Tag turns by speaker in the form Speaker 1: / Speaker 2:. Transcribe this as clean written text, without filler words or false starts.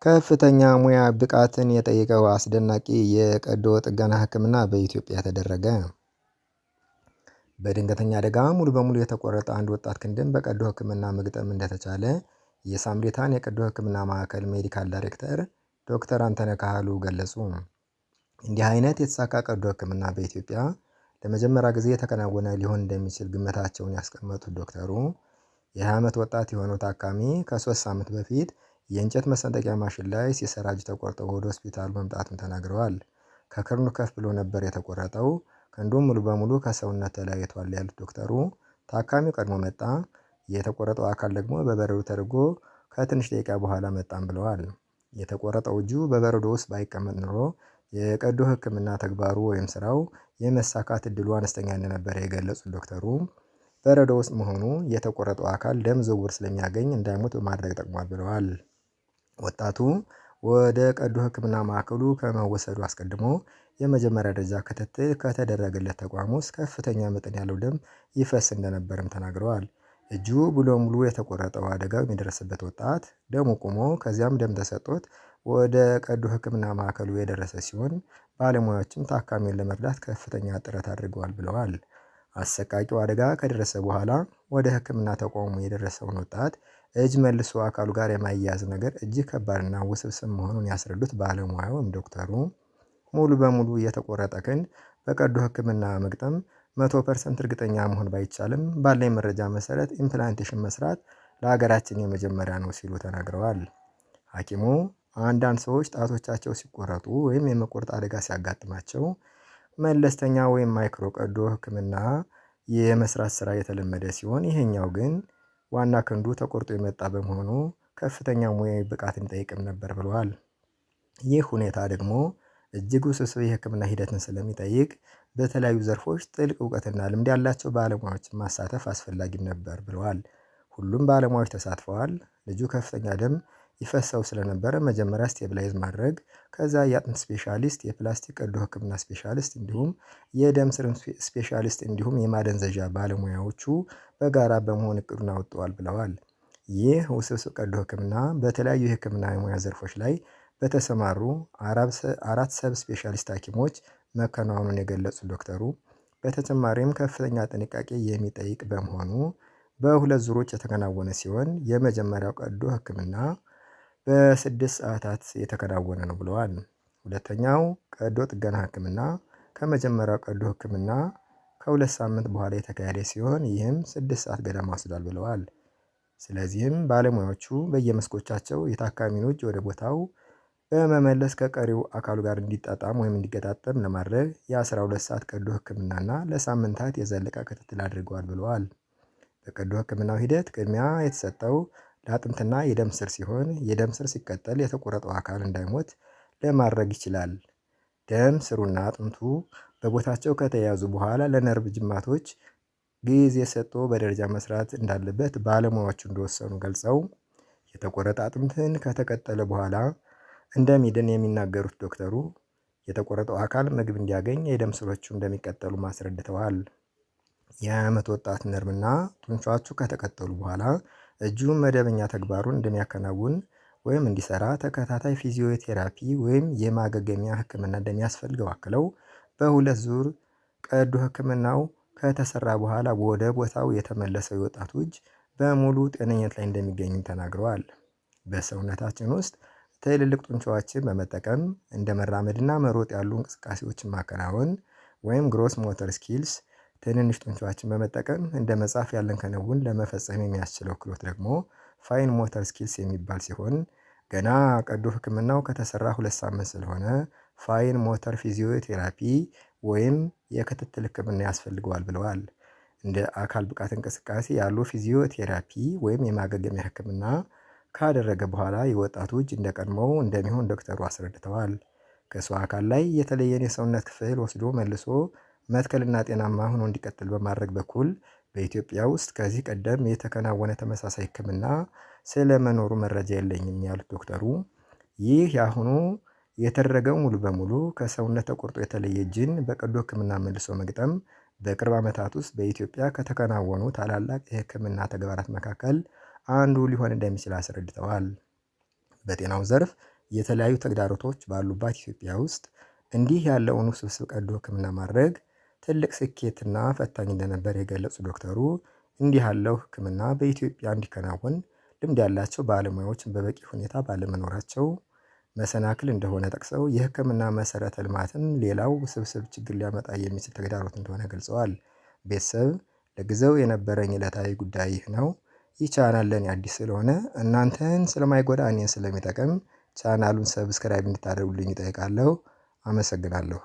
Speaker 1: ከፍተኛ ሙያ ብቃትን የጠየቀው አስደናቂ የቀዶ ጥገና ህክምና በኢትዮጵያ ተደረገ። በድንገተኛ አደጋ ሙሉ በሙሉ የተቆረጠ አንድ ወጣት ክንድን በቀዶ ህክምና መግጠም እንደተቻለ የሳምሪታን የቀዶ ህክምና ማዕከል medical director ዶክተር አንተነህ ካህሉ ገለጹ። እንዲህ አይነት የተሳካ ቀዶ ህክምና በኢትዮጵያ ለመጀመሪያ ጊዜ የተከናወነ ሊሆን እንደሚችል ግምታቸውን ያስቀመጡት ዶክተሩ፣ የ20 ዓመት ወጣት የሆነው ታካሚ ከ3 ሳምንት በፊት የእንጨት መሰንጠቂያ ማሽን ላይ ሲሰራ እጁ ተቆርጦ ወደ ሆስፒታሉ መምጣቱን ተናግረዋል። ከክርኑ ከፍ ብሎ ነበር የተቆረጠው፣ ክንዱም ሙሉ በሙሉ ከሰውነት ተለያይቷል ያሉት ዶክተሩ፣ ታካሚው ቀድሞ መጣ፣ የተቆረጠው አካል ደግሞ በበረዶ ተደርጎ ከትንሽ ደቂቃ በኋላ መጣም ብለዋል። የተቆረጠው እጁ በበረዶ ውስጥ ባይቀመጥ ኖሮ የቀዶ ሕክምና ተግባሩ ወይም ስራው የመሳካት እድሉ አነስተኛ እንደነበረ የገለጹት ዶክተሩ፣ በረዶ ውስጥ መሆኑ የተቆረጠው አካል ደም ዝውውር ስለሚያገኝ እንዳይሞት በማድረግ ጠቅሟል ብለዋል። ወጣቱ ወደ ቀዶ ሕክምና ማዕከሉ ከመወሰዱ አስቀድሞ የመጀመሪያ ደረጃ ክትትል ከተደረገለት ተቋም ውስጥ ከፍተኛ መጠን ያለው ደም ይፈስ እንደነበርም ተናግረዋል። እጁ ሙሉ በሙሉ የተቆረጠው አደጋው የደረሰበት ወጣት ደሙ ቆሞ ከዚያም ደም ተሰጥቶት ወደ ቀዶ ሕክምና ማዕከሉ የደረሰ ሲሆን፣ ባለሙያዎችም ታካሚውን ለመርዳት ከፍተኛ ጥረት አድርገዋል ብለዋል። አሰቃቂው አደጋ ከደረሰ በኋላ ወደ ሕክምና ተቋሙ የደረሰውን ወጣት እጅ መልሶ አካሉ ጋር የማያያዝ ነገር እጅግ ከባድና ውስብስብ መሆኑን ያስረዱት ባለሙያው ወይም ዶክተሩ፣ ሙሉ በሙሉ የተቆረጠ ክንድ በቀዶ ሕክምና መግጠም 100% እርግጠኛ መሆን ባይቻልም፣ ባለኝ መረጃ መሰረት implantation መስራት ለሀገራችን የመጀመሪያ ነው ሲሉ ተናግረዋል። ሐኪሙ አንዳንድ ሰዎች ጣቶቻቸው ሲቆረጡ ወይም የመቆረጥ አደጋ ሲያጋጥማቸው መለስተኛ ወይም micro ቀዶ ሕክምና የመስራት ስራ የተለመደ ሲሆን፣ ይሄኛው ግን ዋና ክንዱ ተቆርጦ የመጣ በመሆኑ ከፍተኛ ሙያዊ ብቃትን ይጠይቅም ነበር ብለዋል። ይህ ሁኔታ ደግሞ እጅግ ውስብስብ የህክምና ሂደትን ስለሚጠይቅ በተለያዩ ዘርፎች ጥልቅ እውቀትና ልምድ ያላቸው ባለሙያዎችን ማሳተፍ አስፈላጊም ነበር ብለዋል። ሁሉም ባለሙያዎች ተሳትፈዋል። ልጁ ከፍተኛ ደም ይፈሰው ስለነበረ መጀመሪያ stabilize ማድረግ፣ ከዛ የአጥንት specialist፣ የፕላስቲክ ቀዶ ህክምና specialist፣ እንዲሁም የደም ስር specialist፣ እንዲሁም የማደንዘዣ ባለሙያዎቹ በጋራ በመሆን እቅዱን አውጥተዋል ብለዋል። ይህ ውስብስብ ቀዶ ህክምና በተለያዩ የህክምና የሙያ ዘርፎች ላይ በተሰማሩ አራት sub specialist ሐኪሞች መከናወኑን የገለጹት ዶክተሩ፣ በተጨማሪም ከፍተኛ ጥንቃቄ የሚጠይቅ በመሆኑ በሁለት ዙሮች የተከናወነ ሲሆን፣ የመጀመሪያው ቀዶ ህክምና በ6 ሰዓታት የተከናወነ ነው ብለዋል። ሁለተኛው ቀዶ ጥገና ህክምና ከመጀመሪያው ቀዶ ህክምና ከ2 ሳምንት በኋላ የተካሄደ ሲሆን፣ ይህም 6 ሰዓት ገደማ ወስዷል ብለዋል። ስለዚህም ባለሙያዎቹ በየመስኮቻቸው የታካሚውን እጅ ወደ ቦታው በመመለስ ከቀሪው አካሉ ጋር እንዲጣጣም ወይም እንዲገጣጠም ለማድረግ የ12 ሰዓት ቀዶ ህክምናና ለሳምንታት የዘለቀ ክትትል አድርገዋል ብለዋል። በቀዶ ህክምናው ሂደት ቅድሚያ የተሰጠው ለአጥንትና የደም ስር ሲሆን፣ የደም ስር ሲቀጠል የተቆረጠው አካል እንዳይሞት ለማድረግ ይችላል። ደም ስሩና አጥንቱ በቦታቸው ከተያያዙ በኋላ ለነርቭ ጅማቶች ጊዜ ሰጥቶ በደረጃ መስራት እንዳለበት ባለሙያዎቹ እንደወሰኑ ገልጸው፣ የተቆረጠ አጥንትን ከተቀጠለ በኋላ እንደሚድን የሚናገሩት ዶክተሩ፣ የተቆረጠው አካል ምግብ እንዲያገኝ የደም ስሮቹ እንደሚቀጠሉ አስረድተዋል። የ20 ዓመት ወጣት ነርቭና ጡንቻዎቹ ከተቀጠሉ በኋላ እጁ መደበኛ ተግባሩን እንደሚያከናውን ወይም እንዲሰራ ተከታታይ ፊዚዮቴራፒ ወይም የማገገሚያ ሕክምና እንደሚያስፈልገው አክለው፣ በሁለት ዙር ቀዶ ሕክምናው ከተሰራ በኋላ ወደ ቦታው የተመለሰው የወጣቱ እጅ በሙሉ ጤንነት ላይ እንደሚገኝም ተናግረዋል። በሰውነታችን ውስጥ ትልልቅ ጡንቻዎችን በመጠቀም እንደ መራመድና መሮጥ ያሉ እንቅስቃሴዎችን ማከናወን ወይም gross motor skills፣ ትንንሽ ጡንቻዎችን በመጠቀም እንደ መጻፍ ያለን ክንውን ለመፈጸም የሚያስችለው ክህሎት ደግሞ fine motor skills የሚባል ሲሆን፣ ገና ቀዶ ሕክምናው ከተሰራ 2 ሳምንት ስለሆነ fine motor physiotherapy ወይም የክትትል ሕክምና ያስፈልገዋል ብለዋል። እንደ አካል ብቃት እንቅስቃሴ ያሉ ፊዚዮቴራፒ ወይም የማገገሚያ ሕክምና ካደረገ በኋላ የወጣቱ እጅ እንደቀድሞው እንደሚሆን ዶክተሩ አስረድተዋል። ከሰው አካል ላይ የተለየን የሰውነት ክፍል ወስዶ መልሶ መትከልና ጤናማ ሆኖ እንዲቀጥል በማድረግ በኩል በኢትዮጵያ ውስጥ ከዚህ ቀደም የተከናወነ ተመሳሳይ ሕክምና ስለመኖሩ መረጃ የለኝም ያሉት ዶክተሩ፣ ይህ የአሁኑ የተደረገው ሙሉ በሙሉ ከሰውነት ተቆርጦ የተለየ እጅን በቀዶ ሕክምና መልሶ መግጠም በቅርብ ዓመታት ውስጥ በኢትዮጵያ ከተከናወኑ ታላላቅ የሕክምና ተግባራት መካከል አንዱ ሊሆን እንደሚችል አስረድተዋል። በጤናው ዘርፍ የተለያዩ ተግዳሮቶች ባሉባት ኢትዮጵያ ውስጥ እንዲህ ያለውን ውስብስብ ቀዶ ሕክምና ማድረግ ትልቅ ስኬትና ፈታኝ እንደነበር የገለጹ ዶክተሩ፣ እንዲህ ያለው ሕክምና በኢትዮጵያ እንዲከናወን ልምድ ያላቸው ባለሙያዎች በበቂ ሁኔታ ባለመኖራቸው መሰናክል እንደሆነ ጠቅሰው፣ የሕክምና መሰረተ ልማትም ሌላው ውስብስብ ችግር ሊያመጣ የሚችል ተግዳሮት እንደሆነ ገልጸዋል። ቤተሰብ፣ ለጊዜው የነበረኝ ዕለታዊ ጉዳይ ይህ ነው። ይህ ቻናል ለእኔ አዲስ ስለሆነ እናንተን ስለማይጎዳ እኔን ስለሚጠቅም ቻናሉን subscribe እንድታደርጉልኝ እጠይቃለሁ። አመሰግናለሁ።